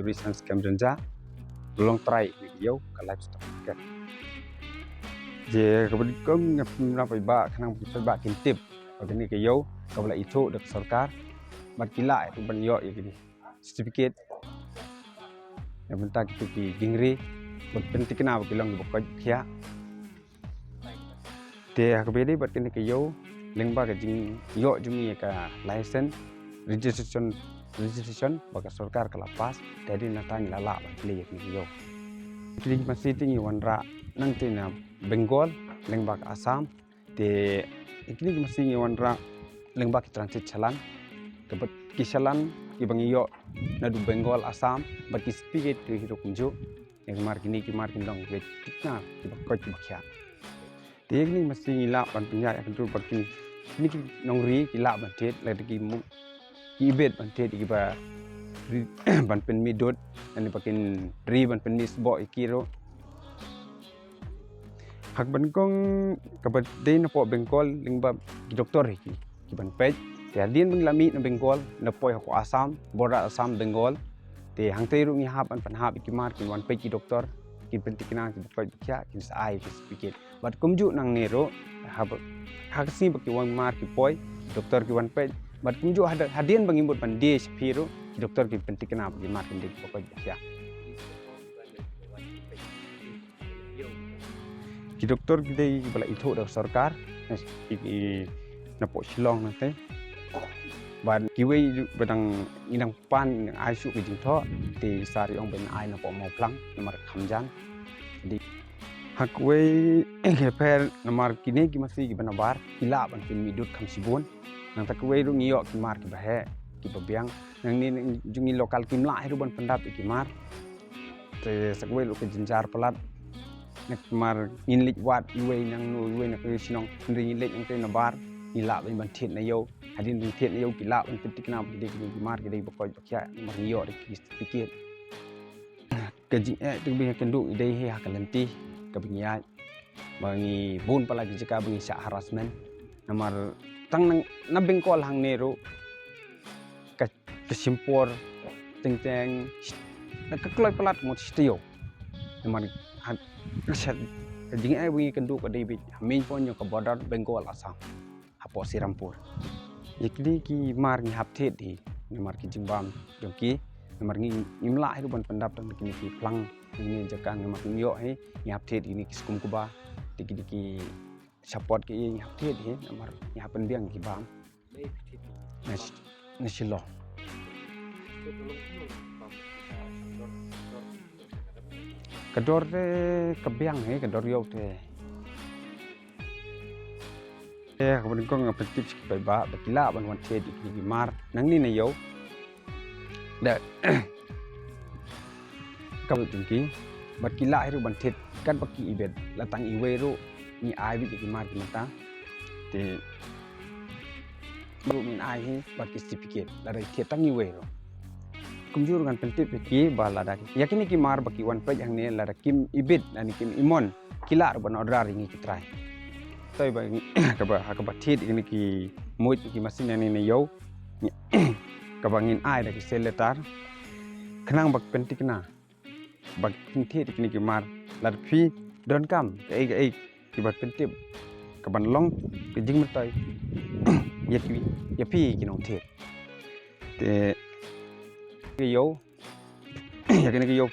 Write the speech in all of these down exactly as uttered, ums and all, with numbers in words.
Research Camp Rynjah, long trai ïa ka ïew ka livestock market. Je kaba nyngkong nga pynbna paidbah, khnang paidbah kin tip ba kane ka ïew kaba la ithuh da ka sorkar, bad ki lah ban ïoh ïa kine certificate na bynta kito ki jingri, ban pynthikna ba ki long kiba koit ba khiah. Te ha kaba ïadei bad kane ka ïew, lyngba ka jingïoh jong ngi ïa ka license, registration, registration ba ka sorkar ka la pass, te hadien nangta ngi la lah ban plie ïa kane ka ïew. Kine ki masi te ngi wanrah nangta na Bengal lyngba ka Assam. Te kine ki masi ngi wanrah lyngba ki transit challan, kaba ki challan kiba ngi ïoh naduh Bengal, Assam, bad ki certificate ki ruh kumjuh. Ïa ki mar kine ki mar kin long kiba thikna, kiba koit kiba khiah. Te ïa kine ki masi ngi lah ban pynïaid ïa ka dur bad kine, kine ki nongri ki lah ban thied, lada ki mut ki ibit ban thied ïa kiba ri, ban pynmih dud, lane ba kin ri ban pynmih sboh ïa ki ruh. Ha kaba nyngkong kaba dei napoh Bengal lyngba ki doktor hi ki, ki ban peit. Te hadien ba ngi la mih na Bengal, na poi ha ka Assam, border Assam Bengal. Te hangtei ruh ngi hap ban pynhap ïa ki mar kin wan peit ki doktor, kin pynthikna kiba koit ba khiah, kin sa ai ki certificate. Bad kumjuh nangne ruh, haba, ha ka sngi ba ki wan mar ki poi, ki doktor ki wan peit. Bad kumjuh hada-, hadien ba ngi mut ban die sha phi ruh, ki doktor ki pynthikna ba ki mar kin dei kiba koit ba khiah. Ki doktor ki dei kiba la ithuh da ka sorkar, na, i, i, napoh Shillong nangtei. Bad kiwei ba dang, ngi dang pan, ngi dang ai shuh ki jingthoh, te i Sir i ong ba in ai napoh Mawphlang, namar kham jan. Te ha kawei ka pher namar kine ki masi kiba nabar, ki lah ban pynmih dud kham shibun. Nangta kawei ruh ngi ïoh ki mar kiba heh, kiba biang. Nangne na jong ngi local kim lah hi ruh ban pyndap ïa ki mar. Te sa kawei ruh ka jynjar palat. Namar ngin leit wad iwei nangno iwei na ka shnong. Hynrei ngi leit nangtei nabar, ngi lah ban thied na ïew. Hadien ba ngi thied na ïew ki lah ban pynthikna ba ki dei kine ki mar ki dei ba koit ba khiah, namar ngi ïoh da ki certificate. Ka jingeh te ba ngi ïakynduh i dei hi ha ka lynti kaba ngi ïaid. Ba ngi bun palat ki jaka ba ngi shah harassment. Namar tang na, na Bengal hangne ruh ka, ka shim por teng teng na ka kloi palat mut shi taïew. Namar ha, ka sha, ka jingeh ba ngi ïakynduh ka dei beit ha main point jong ka border Bengal Assam. Hapoh Serampore. Ïa kine ki mar ngi hap thied hi, namar ki jingbam jong ki, namar ngi, ngim lah hi ruh ban pyndap tang da kine ki phlang, kine jaka namar ngim ïoh hi, ngi hap thied ïa kine ki skum kuba, te kine ki support ki ngi hap thied hi, namar ngi hap pynbiang ki bam. Na Sh-, na Shillong. Ka dor te ka biang hi, ka dor ïew te. Eh, kaba nyngkong nga pyntip sha ki paidbah ba ki lah ban wan thied ïa kine ki mar nangne na ïew. Da ka jong ki bad ki lah hi ruh ban thied katba ki ibit, la tang iwei ruh ngi ai beit ïa ki mar ki mynta. Te ruh ngin ai hi bad ki certificate lada ki thied tang iwei ruh. Kumjuh ruh ngan pyntip ïa ki ba lada ki, ïa kine ki mar ba ki wan peit hangne lada kim ibit lane kim imon, ki lah ruh ban order ïa ngi ki trai. Toi ba ngi, kaba, ha kaba thied ïa kine ki muid ïa ki machine hangne na ïew, kaba ngin ai da ki sale letter khnang ba ki pynthikna ba kin thied ïa kine ki mar. Lada phi donkam kaei kaei kiba pyntip kaban long ka jingmyntoi ïa ki, ïa phi ki nongthied. Te ka ïew, ïa kane ka ïew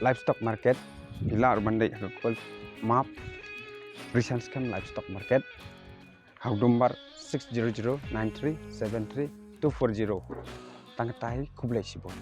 livestock market, phi lah ruh ban leit ha ka Google Map, Rishan Skhem Livestock Market, ha u number six zero zero nine three seven three two four zero. Tang katta hi, khublei shibun.